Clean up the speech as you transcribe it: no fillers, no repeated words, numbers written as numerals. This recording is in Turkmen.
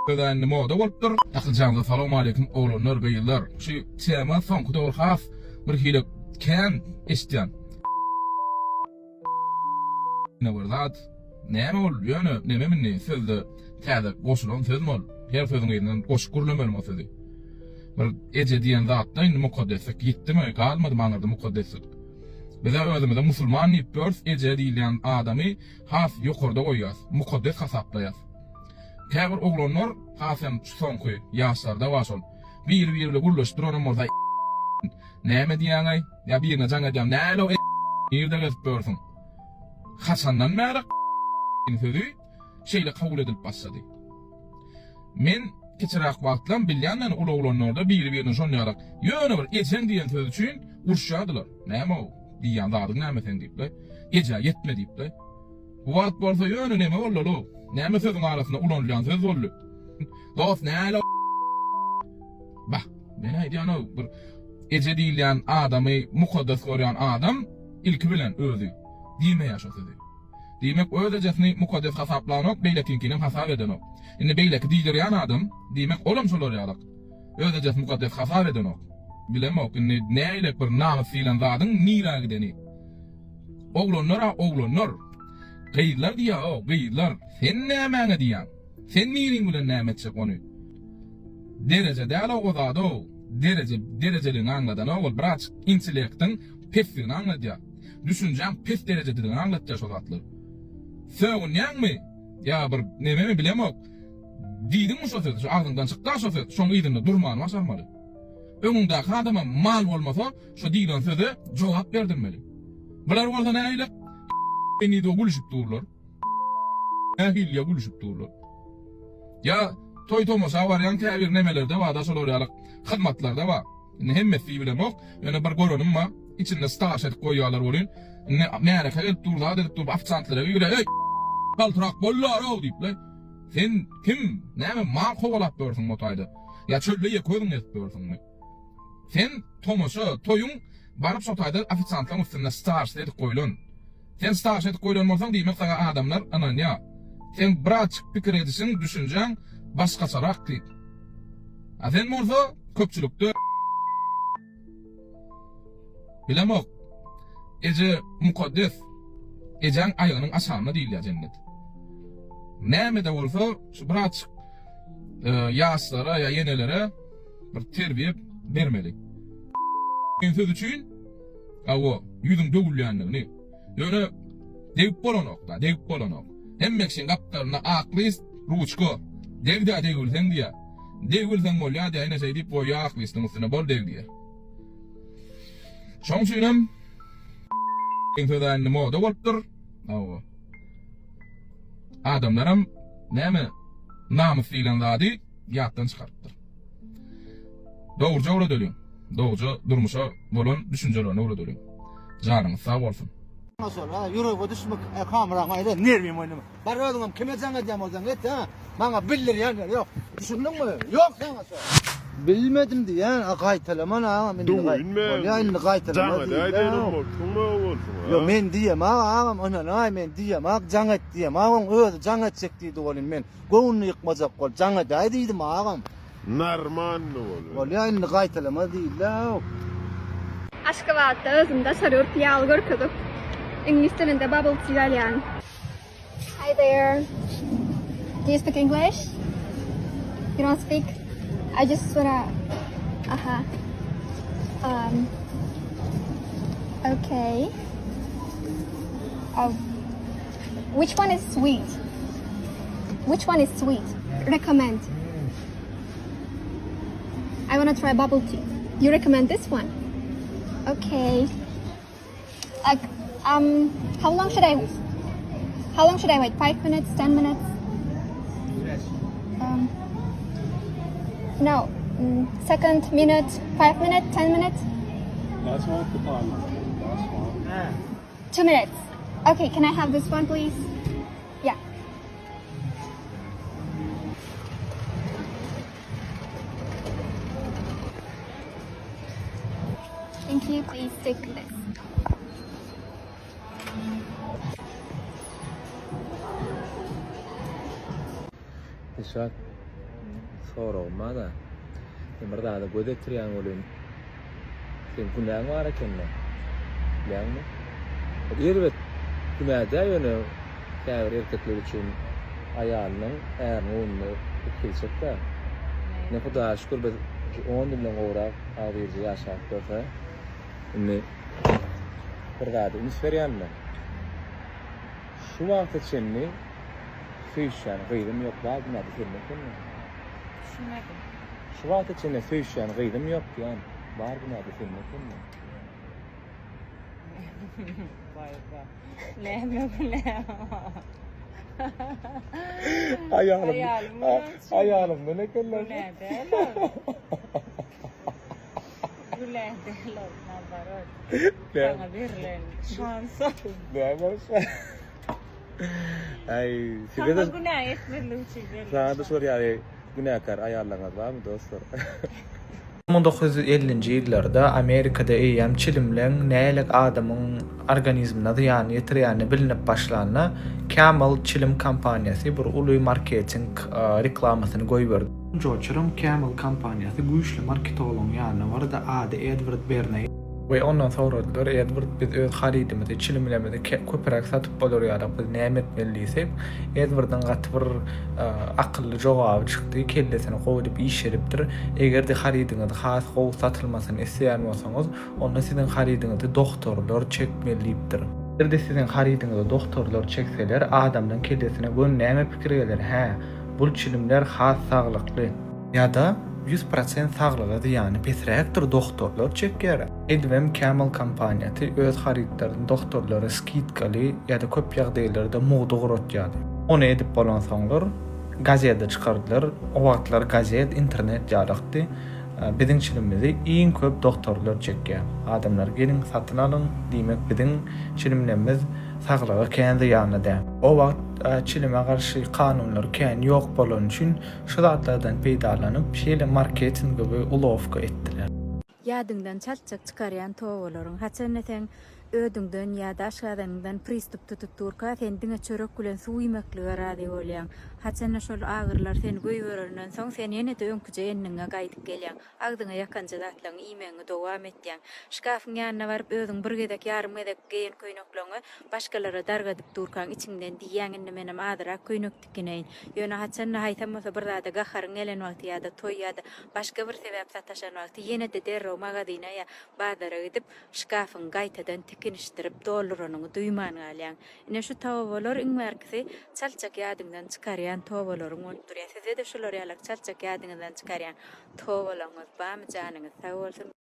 Söz indi moda bolupdyr. Ählijaňyza salowmaleýkim oglanlar gyzlar. Şu tema soňky döwür has bir hili kän eşitýän. Ne bir zat. Näme ol ýöne nemem indi sözde täze goşulan sözmi ol. Her sözüň yzyndan goşup gürlemeli o sözi. Bir eje diýen zatda indi mukaddeslik ýitdimi galmadymy aňyrda mukaddeslik. Bizä özümize musulman diýip ýörüs eje diýilýän adamy has ýokarda goýýas mukaddes hasaplaýas. Käbir oglanlar has hem şu soňky ýaşlarda bar şol. Biri biri bilen gürleşip duranam bolsa näme diýýäňaý ýa birine jaň edýäň nälow nirde gezip ýörsüň. Haçandan bäri sözi şeýle kabul edilip başlady. Men kiçiräk wagtlam bilýän men uly oglanlarda biri birine şon ýarak ýöne bir ejeň diýen söz üçin uruşýardylar. Näme o diýýän zadyň näme seň diýip-le. Ejä ýetme diýip-le. Bu wagt bolsa ýöne neme boldy-low? Näme sözüň arasynda ulanylýan söz boldy? Dost näle Bah, men aýdýan-ow, bir eje diýilýän adamy mukaddes görýän adam ilki bilen özi diýmeýär şo sözi. Diýmek, öz ejesini mukaddes hasaplanok, beýlekiňkinem hasap edenok. Indi beýleki diýdirýän adam, diýmek, olam şolar ýalak. Öz ejesini mukaddes hasap edenok. Bilemok, indi nähili bir namys diýlen zadyň nirä gideni. Oglanlar-a oglanlar. Gyzlar diýýär-ow, gyzlar. Sen nämäňe diýýäň? Sen niriň bilen näme etjek ony? Dereje däl-ow o zat-ow. Dereje, derejeligiňi aňladanok ol. Birazjyk intellektiň pesligini aňladýar. Düşünjäň pes derejededigini aňlatýar şo zatlar. Sögünýäňmi? Ýa bir nememi bilemok. Diýdiňmi şo sözi? Şo agzyňdan çykdy-a şo söz. Şoň yzynda durmany başarmaly. Öňüňdäki adamam mal bolmasa, şo diýlen söze jogap berdirmeli. Bular bolsa nähili diýip gülüşip durlar. Nähili diýip gülüşip durlar. Ýa toý-tomaşa barýan käbir nemelerde bar-da şolar ýaly hyzmatlarda bar. Indi hemmesi diýip bilemok. Ýöne bir görenim bar. Içinde staž edip goýýarlar welin, indi märeke gelip dur, zat edip dur, ofisiantlara girýär, Eý, galtyrak bollar-ow diýip-le. Sen kim? Näme mal kowalap ýörsüň bu taýda? Ýa çölde ýeke özüň gezip ýörsüňmi? Sen tomaşa, toýuň baryp şo taýda ofisiantlaryň üstünde starşy edip goýlan. Sen starşy edip goýlan bolsaň, diýmek saňa adamlar ynanýar. Seň birazjyk pikir edişiň, düşünjäň başgaçarak diýip. A sen bolsa köpçülikde Bilemok. Eje mukaddes. Ejäň aýagynyň aşagynda diýilýär jennet. Näme-de bolsa şu birazjyk e, ýaşlara ýa ýenelere bir terbiýe bermeli. Söz üçin awa ýüzüň döwülýändigini. Ýöne degip bolanok-da, degip bolanok. Hemme kişiň gapdalynda ak list, ruçka. Deg-dä degilseň diýýär. Degbilseň bolýar diýýär, ine şeý diýip goýýar ak listiň üstüne, bol deg diýýär. Şoň üçinem söz indi moda bolupdyr. Hawa. Adamlaram näme namys diýlen zady ýatdan çykarypdyr. Dogruja öwredeliň. Dogruja durmuşa bolan düşünjelerini öwredeliň. Janyňyz sag bolsun. Şol ha ýürege düşmek e, kameraň aýra nerwim oýnama. Bar özüňem kime jaň edýän bolsaň et ha. Maňa bildirýän ýeri ýok. Düşündiňmi? Ýok saňa şo. Bilmedim diýýän, a gaýtalaman agam indi. Döwün be. Bolýa indi gaýtalama Jaň edäýdenim bolsun be bolsun. Ýok men diýemok agam ynanaý men diýemok jaň et diýemok oň özi jaň etjek diýdi welin men göwnüni ýykmajak bolup jaň edäý diýdim agam. Narmanny bol. Bolýa indi gaýtalama diýilä. Aşgabatda özümi daşary ýurtly ýaly görkezip, iňlis dilinde bubble tea alýan. Hi there. Do you speak English? You don't speak? I just wanna Aha. Um Okay. Uh, which one is sweet? Which one is sweet? Recommend. I wanna try bubble tea. You recommend this one? Okay. Like, um, how long should I? How long should I wait? 5 minutes? 10 minutes? Um, no. Mm, second minute, 5 minutes, 10 minutes? That's one the That's one. 2 minutes. Okay, can I have this one, please? Yeah. Thank you. Please take this. Dilşat. Soragym bar-da. Sen bir zada göz ýetirýäň welin, seň günäň bar eken-dä. Bilýäňmi? Erbet günä däl ýöne käbir erkekler üçin aýalynyň äriniň öňünde itgilçek-dä. Ine Hudaýa şükür biz şu on ýyldan gowrak agzybirje ýaşap ýörse, indi bir zada üns berýän men. Şu wagta çenli söýüşýän gyzym ýok bar günäde sende ekenmi? Düşünmedim. Şu wagta çenli söýüşýän gyzym ýok diýän bar günäde sende ekenmi? Baý ba. Näme günä? Aýalym. Aýalym Aýalymdan ekenler. Günä däl ol. Günä däl ol, naborot. Saňa berlen şans. Näme şans? Aý, size de Saňa günä etmezlik üçin berlen. Saňa da şolar ýaly günäkär aýallaryňyz barmy dostlar? 1950-nji ýyllarda Amerikada eýýäm çilimleň nälik adamyň organizmine zyýan ýetirýäni bilinip başlanda, Camel çilim kompaniýasy bir uly marketing reklamasyny goýberdi. Joçuram Camel kompaniýasy güýçli marketologyň ýanyna bardy, ady Edward Berneý. We ondan soradylar, Edward biz öz harydymyzy, çilimlerimizi köpräk satyp bolar ýaly biz näme etmeli diýsek, Edwardyň gaty bir akylly jogaby çykdy, kellesini gowy edip işledipdir, Eger-de harydyňyzy has gowy satylmasyny isleýän bolsaňyz, onda siziň harydyňyzy dogtorlar çekmeli diýipdir. Eger-de siziň harydyňyzy dogtorlar çekseler, adamlaň kellesine göni näme pikir geler, hä, bul çilimler has saglykly. Ýa-da 100% saglyga zyýany pesräkdir dogtorlar çekýär. Edibem Camel kompaniýasy öz harytlaryny dogtorlara skidkaly ýa-da köp ýagdaýlarda mugt ugratýardy. Ony edip bolansoňlar gazete çykardylar. O wagtlar gazet internet ýalakdy. Biziň çilimimizi iň köp dogtorlar çekýär. Adamlar geliň satyn alyň, diýmek biziň çilimlerimiz saglyga kän zyýanly däl. O wagt çilime garşy kanunlar kän ýok bolany üçin şu zatlardan peýdalanyp şeýle marketingowy ulowka etdiler. Ýadyňdan çaltjak çykarýan tobalaryň, haçanda seň ödüňden ýa-da aşgazanyňdan pristup tutup durka, sen diňe çörek bilen suw iýmeklige razy bolýaň. Haçanda şol agyrylar seni goýberenden soň, sen ýene-de öňküje endigiňe gaýdyp gelýäň. Agzyňa ýakanja zatlaryňy iýmegiňi dowam etýäň. Şkafyň ýanyna baryp, özüň bir gezek, ýarym gezek geýen köýnekleňi başgalara dargadyp durkaň, içiňden diýýäň, indi menem azyrak köýnek tikineýin. Ýöne haçanda haýsam bolsa bir zada gaharyň gelen wagty ýa-da toý ýa-da başga bir sebäp sataşan wagty ýene-de derrew magazyna ýa bazara gidip, şkafyňy gaýtadan tikinişdirip dolduranyňy duýman galýaň. Ine şu tobalar iň bärkisi çaltjak ýadyňdan çykarýan tobalaryň bolup durýar. Sizde-de şular ýalak çaltjak ýadyňyzdan çykarýan tobalaryňyz barmy janyňyz sag bolsun.